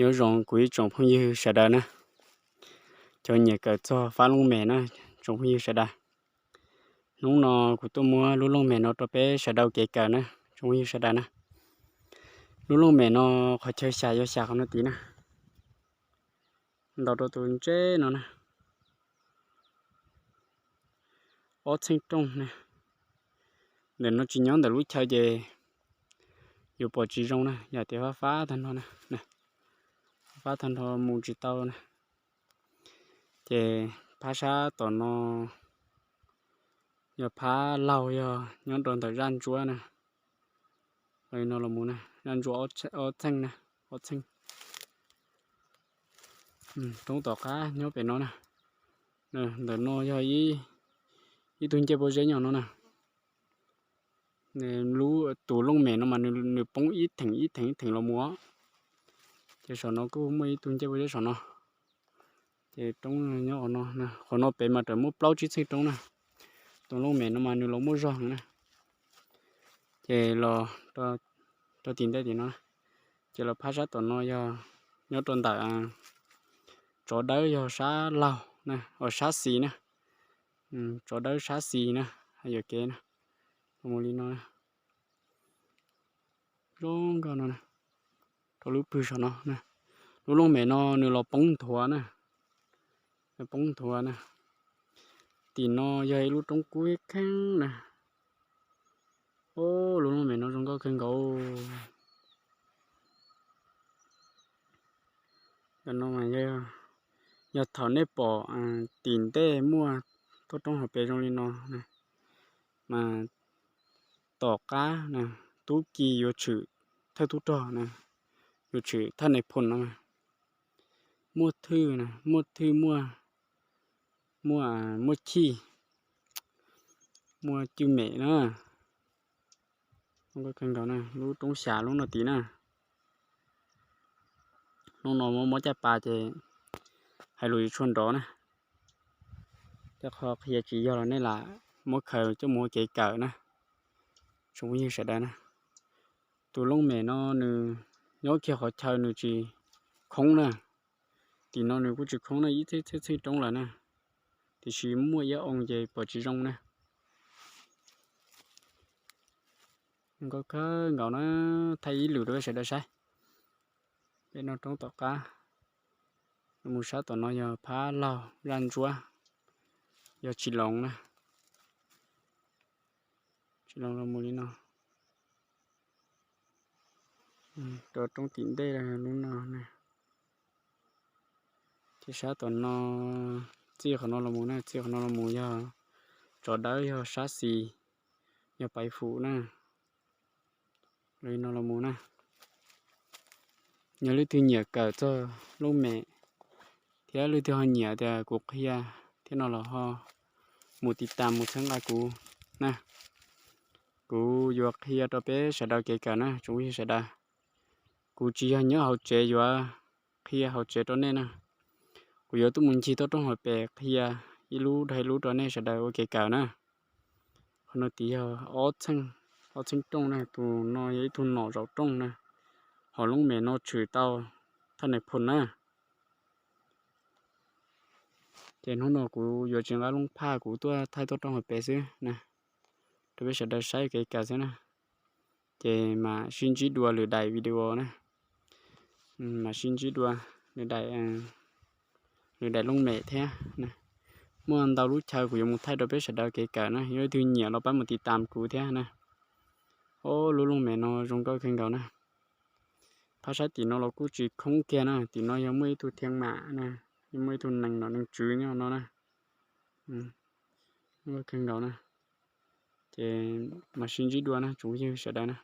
Nyob zoo kuv ib tsoom phooj ywg sawv daws na, cov nyiam kawm txog fab looj mem na, tsoom phooj ywg sawv daws. Hnub no kuv tuaj muab lub looj mem no rau peb sawv daws kev kawm na, tsoom phooj ywg sawv daws na. Lub looj mem no qhov chaw xyas yog xyas qhov no tid na, ntaus rau tus ntseb no na, ob txheej rooj na. Ntawm no tsis nyob ntawm lub chaw ces yuav pom tsis zoo na, yog tias fab fab tag nrho na, fab tag nrho mus tsis tau na. Ces phab sab tom no yog phab laug, yog nyob rau ntawm zaj ntsuab na. Li no los mus na, zaj ntsuab ob txheej na, ob txheej. Roob tom qab nyob pem no na. Ntawm no yog ib tug ncej pob zeb nyob no na. Lub, tus looj mem no mas nws poob ib theem ib theem ib theem los mus os. Ces saum no kuj muaj ib tug ncej pob zeb saum no. Ces roob nyob qhov no, qhov no pem mas raws muaj plaub tsib txheej roob na. Tus looj mem no mas nws los muaj zog heev na. Ces los rau tim ntej tim no, ces los phab sab tom no yog nyob rau ntawm tsov dawb yog sab laug na, sab xis na. Tsov dawb sab xis na, hais yuam kev na, los mus li no. Zoo nkauj no na, rau lub pwg saum no na. Lub looj mem no nws los poob nthuav na, poob nthuav na. Tim no yog ib lub roob kub kheeb na. Lub looj mem no zoo nkauj kawg nkaus. Ntawm no mas yog thaum nej pom tim ntej muaj toj roob hauv pes zoo li no na, mas tom qab na, tub ki yuav tshwm thawj tub rog na, yuav tshwm thawj nais phoo no, muaj thwj na, muaj thwj, muaj, muaj chij, muaj cwj mem na. Zoo nkauj kawg nkaus na, lub roob xyas lub no tid na. Hnub no muab mob caj pas ces hais lus yuav tshuaj nrov na. Tej qho qhia tsis yog los nej lam muab khaws coj mus ua kev kawm na, tsoom phooj ywg sawv daws na. Tus looj mem no nws nyob kiag qhov chaw nws tsis khoob na. Tim no nws kuj tsis khoob na, ib txhij txhij txhij roob lawm na, tiam sis muaj iab oo ces pom tsis zoo na. Zoo nkauj kawg nkaus na, thaij ib lwm rau peb sawv daws saib. Peb noj roob tom qab, mus sab tom no yog phab laug zaj ntsuab, yog tsis loos na. Tsis loos los mus li no, rau roob tim ntej lub no na. Ces sab tom no, txij qhov no los mus na, txij qhov no los mus yog tsov dawb yog sab xis, yog paiv fum na. Li no los mus na. Yog leej twg nyiam kawm txog looj mem thiab leej twg ho nyiam tias kuv qhia thiab no los ho mus tiv tas mus txhawb nqa kuv na. Kuv yuav qhia rau peb sawv daws kev kawm na, tsoom phooj ywg sawv daws. Kuv tsis yog nyob hauv tsev yuav qhia hauv tsev rau nej na. Kuv yuav tuaj mus ncig toj roob hauv pes qhia ib lub dhau ib lub rau nej sawv daws ua kev kawm na. Qhov no tid yog ob txheej, ob txheej rooj na, tus no yog ib tug nom zaum rooj na. Hom looj mem no tshwm tau thawj nais phoo na. Ces hnub no kuv yuav tsis nqa looj phaj, kuv tuaj thaij toj roob hauv pes xwb na, rau peb sawv daws saib kev kawm xwb na. Ces mam sib ntsib dua lwm daim video na. Mam sib ntsib dua lwm daim, lwm daim looj mem thiab. Muaj ntau lub chaw kuv yuav mus thaij rau peb sawv daws kev kawm na, yog leej twg nyiam los pab mus tiv tas kuv thiab na. Ob, lub looj mem no zoo nkauj kawg nkaus na. Phab sab tim no los kuj tsis khoob kiag na, tim no yog muaj ib tug thiaj mam na, yog muaj ib tug nees nom nees tswv nyob no na. Zoo nkauj kawg nkaus na. Ces mam sib ntsib dua na tsoom phooj ywg sawv daws na.